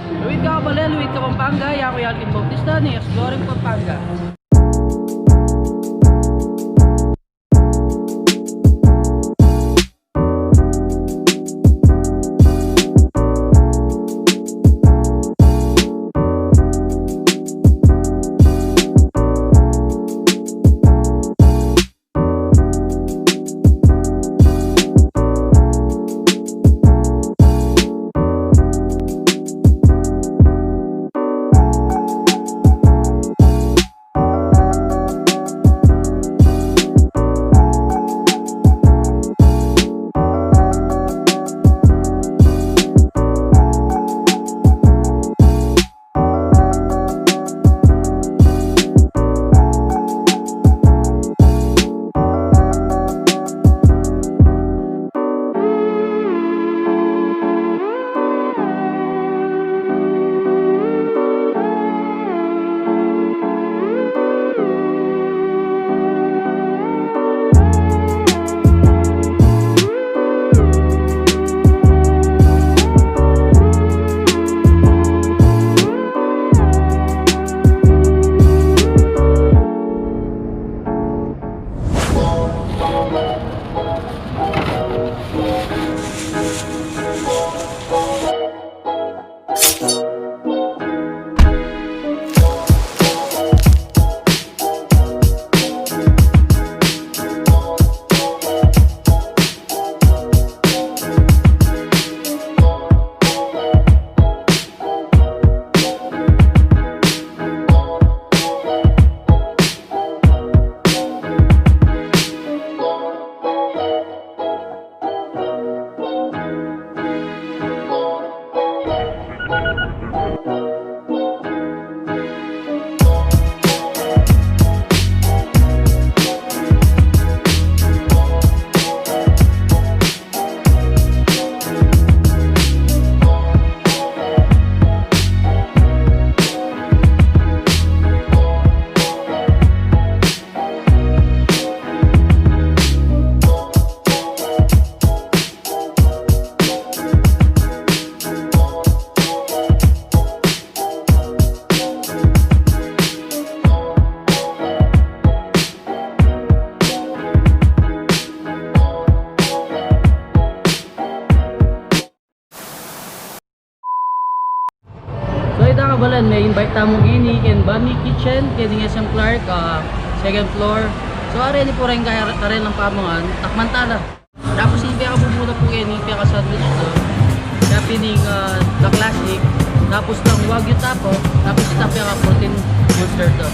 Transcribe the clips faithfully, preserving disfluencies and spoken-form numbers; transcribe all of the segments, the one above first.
Luid ka kabalen, luid ka Pampanga, yaku i Alvin Bautista ning Exploring Pampanga. So, ita kabalen, me-invite tamu ngeni keng Banh Mi Kitchen, keni S M Clark, ah, second floor. So, are ini pu reng kare-, karelang pamangan, takman ta la. Tapus ini pekabubuna pu keni, peka-sandwich da. Kaya pin ing, ah, the classic. Tapus dang Wagyu Tapa. Tapus ita peka-protein monster da.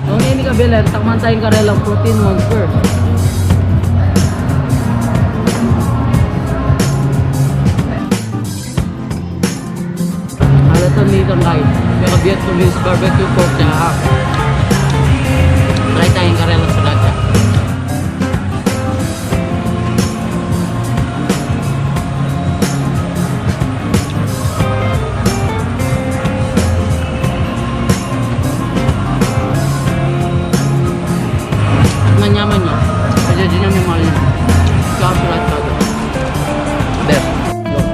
Nung ini kabalen, takman ta ing karelang protein monster. Ala ta nitang, guys. Peka-Vietnamese barbecue pork chop. Try ta ing karelang sriracha. Manyaman ya. Pwede din naman mahal. Tsaka sriracha da. Best.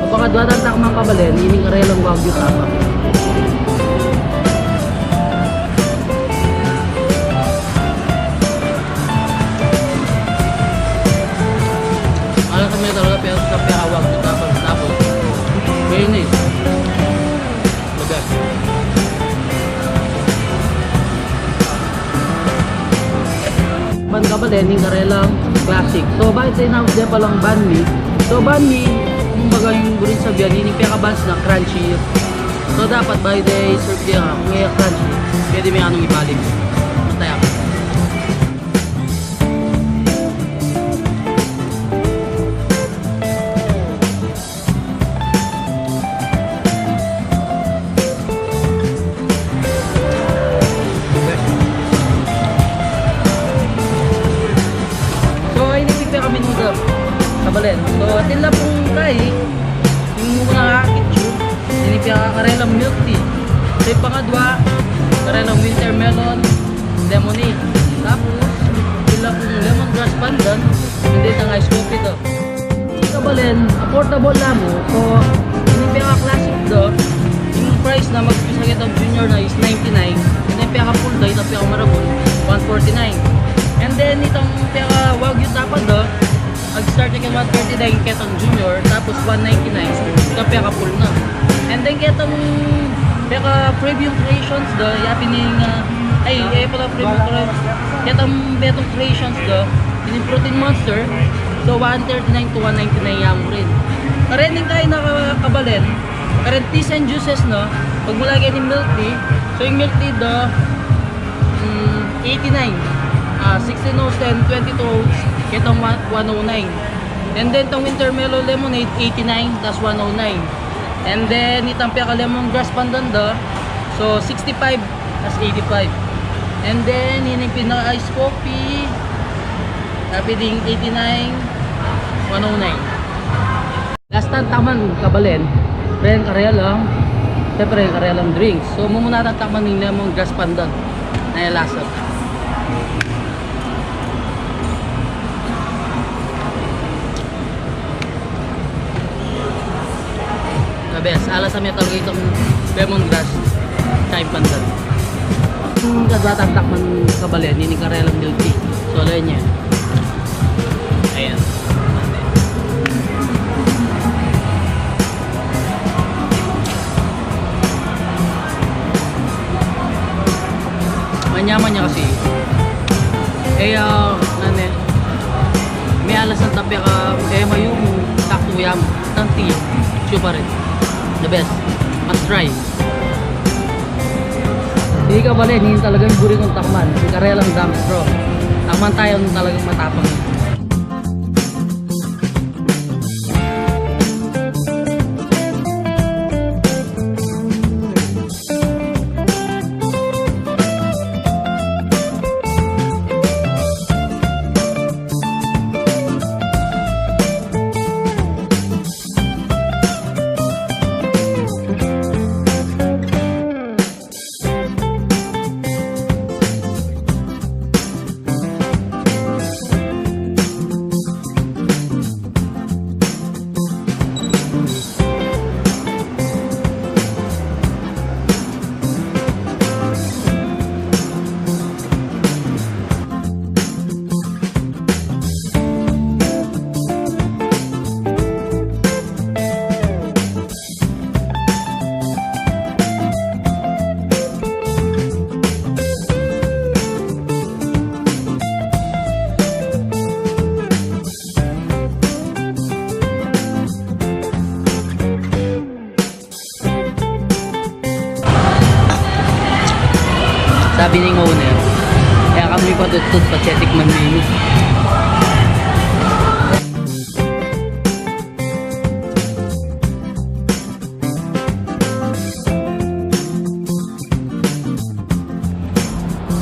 Kapag kadwa tang takman kabalen, ini ing karelang Wagyu Tapa. Ala kami talaga, pero sa piyawag ko tapos, tapos. Kaya ini. Lugar. Banh kabalen, ing karelang classic. So, bayu tamu, ina, de palang banh mi. So, banh mi, kumbaga ing buring sabian, ini peka-buns na crunchy. So, dapat bayu de i-serve de, ah, kung e crunchy, pwede me nung ibalik. Mantaya. So, ini ing peka-menu da kabalen. So, atin la pung kai, ing muna akit yu, ini peka-karelang milk tea. So, ing pangadwa, karelang winter melon, lemonade. Tapus, atin la pung lemongrass pandan, and then ing ice coffee da. Kabalen, affordable la mu. So, ini peka-classic da, ing price na is ninety-nine. And then peka-full da, itang pekamaragul, one forty-nine. And then itang peka-wagyu tapa da, ag-start ya keng one thirty-nine ketang junior, tapos one ninety-nine itang peka-full na. And then ketang peka-premium creations da, ya pin ing, ah, ay, eh, pala premium creations. Ketang betang creations da, ini protein monster, so one thirty-nine to one ninety-nine ya mu rin. Karening kayna ka-, kabalen, kareng teas and juices na, magmula keni milk tea. So ing milk tea da, mm, eighty-nine, ah, sixteen ounce and twenty-two ounce, ketang one, one oh nine. And then itang winter melon lemonade, eighty-nine, tas one oh nine. And then itang peka-lemongrass pandan da, so sixty-five, tas eighty-five. And then ini pin iced coffee, tapi ding eighty-nine, one oh nine. Last tang takman, kabalen, reng karelang, siyempre reng karelang drinks. So mumuna tang takman ing lemongrass pandan. Nanu ing lasa? The best. Alasam ya talaga itang lemongrass tsaka ing pandan. Ing kadwa tang takman, kabalen, ini karelang milk tea. So, lawen ye. Ayan. Manyaman ya kasi. E, ah, nanu e, mialas nang tape ka, e, mayumu, saktu ya mu. Itang tea, siyu pa rin. The best. Must try. Ini, kabalen, ini talaga ing buri kung takman. Ing karelang Dam Strong. Takman tayu nung talagang matapang. Sabi ning owner, kaya kami patutut, patetik man menu.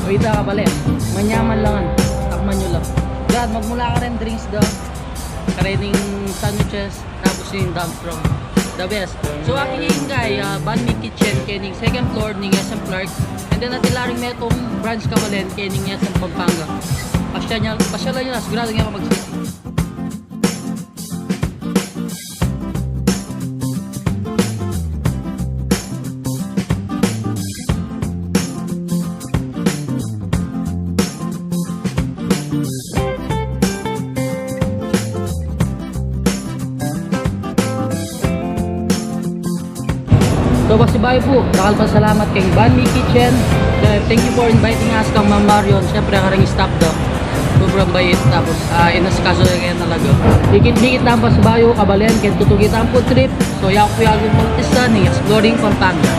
O, ita, kabalen, manyaman la ngan. Takman yu la. Gad, magmula kareng drinks da, karening sandwiches, tapos ing Dam Strong. The best. So, akit yu ing, ah, Banh Mi Kitchen, kening second floor ning S M Clark. And then, atin la ring metung branch, kabalen, kening S M Pampanga. Pasyalan yu, pasyalan yu la, siguradung e ka magsisi. So, pasibayu pu, dakal pung salamat keng Banh Mi Kitchen. Eh, thank you for inviting us, kang Ma'am Marion. Siyempre, kareng staff da, sobrang bait. Tapos, ah, inasikaso na kaya talaga. Dikit-dikit lang pasibayu, kabalen, keng tutuki tang food trip. So, yaku pu i Alvin Bautista ning Exploring Pampanga.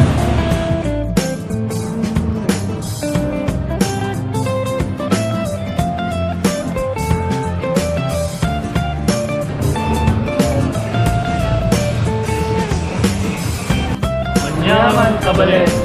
Manyaman, kabalen.